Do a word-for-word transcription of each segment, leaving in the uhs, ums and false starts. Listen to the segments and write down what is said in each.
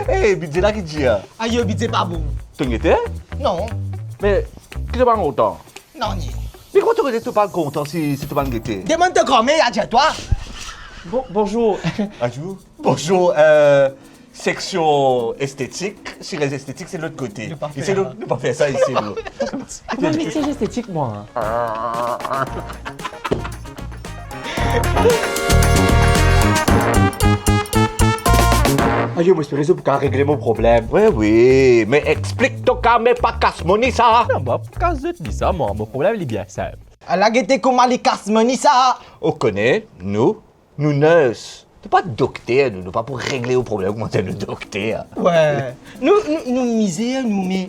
Eh, bidze la ki dir? Ayo, bidze pa bon. To gete? Non. Me, ki to pa kontan? Non, ni. Me kouma to gete to pa kontan si, si to pa gete? Demann to granmer, li a dir twa. Bon, bonzour. Bonzour. Bonzour, euh, section esthétique. Chirurgie esthétique, c'est de l'autre côté. Nou pa fer sa. Ici, nou, nou pa fer sa ici, nou. Mwa, mwa, mwa, esthétique, mwa. Ayo, mo espere zot pou kapav regle mo problem. Wi, wi, me explik to ka, me pa kas mo ni sa. Non, mo pa kas zot ni sa, mwa. Mo problem, li bien sinp. Ala gete kouma li kas mo ni sa. Ou kone, nou, nou nurse. Nou pa dokter, nou, nou pa pou regle ou problem kouma nou dokter. Wi. Nou, nou, nou mizer, nou, me,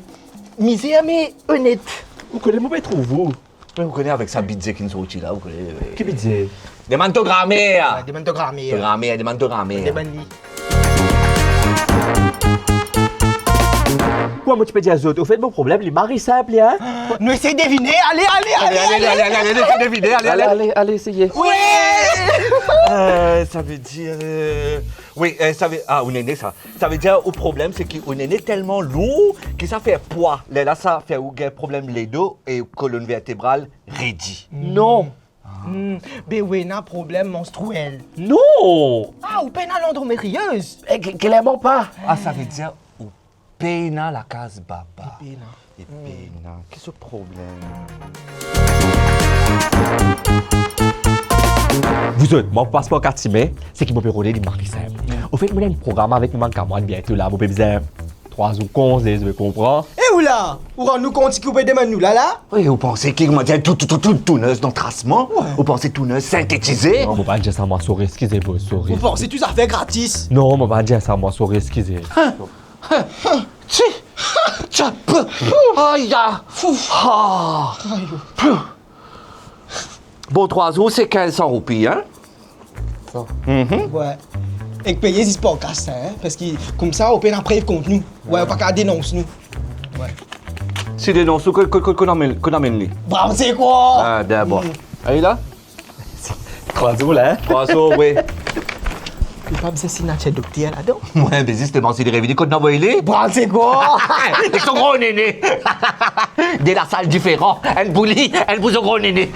mizer, me onet. Ou kone mo pe trouv ou. Me ou kone avek sa bidze ki'nn sorti la, ou kone, euh, ki bidze? Demann to granmer. Wi, demann to granmer. To granmer, demann to granmer. Demann li. Kouma mo ti pe dir zot, ofet, mo problem, li mari sinp, hein? Nou esey devine, ale, ale, ale, ale, ale, ale, ale, esey devine, ale, ale, ale, ale, ale, eseye. Wi! Euh, sa ve dir, euh, wi, euh, sa ve, ah, ou nene sa. Sa ve dir, ou problem, se ki ou nene telman lour ki sa fer pwa. Lerla sa fer ou gagn problem ledo e kolonn vertebral redi. Non. Hmm, be ou ena problem menstruel. Non. Ah, ou pena landometriyoz. Eh, ki, klerman pa. Ah, sa ve dir ou pena lakaz baba. Ou pena. Ou pena. Ki so problem? Vous autres, mo pas par katime, se ki mo pe rode li mari sinp. Ofet, mo ena enn program avek mo bann kamarad biento la, mo pe bizin trwa zour konze, zot pe konpran. E ou la, ou rann nou kont ki ou pe demann nou la la? Wi, ou panse ki, kouma dir, tou, tou, tou, tou, tou nurse dan trasman? Wi. Ou panse tou nurse sintetize? Non, mo pa dir sa, mwa, sorry, eskize, bro, sorry. Ou panse tou zafer gratis? Non, mo pa dir sa, mwa, sorry, eskize. Hein? Hein? Ti! Tchap! Aya! Fouf! Ah! Ayo. Bon, trwa zour, se kinz san roupi, hein? Sa. Mhm. Wi. Ek peye zis par kas, hein, parski koumsa ou pena prev kont nou. Wi, ou pa kapav denons nou. Wi. Si denons ou, ko, ko, ko, kouma amenn, kouma amenn li? Bram, se kwa? Ah, dabor. Mm. Ayo la? Trwa zour la, hein? Trwa zour, wi. Li pa bizin signatir dokter ladan? Wi, me zisteman, si li revini, kot nou avoy li? Bram, se kwa? Ek so gro nene. De lasal diferan. Enn pou li, enn pou so gro nene.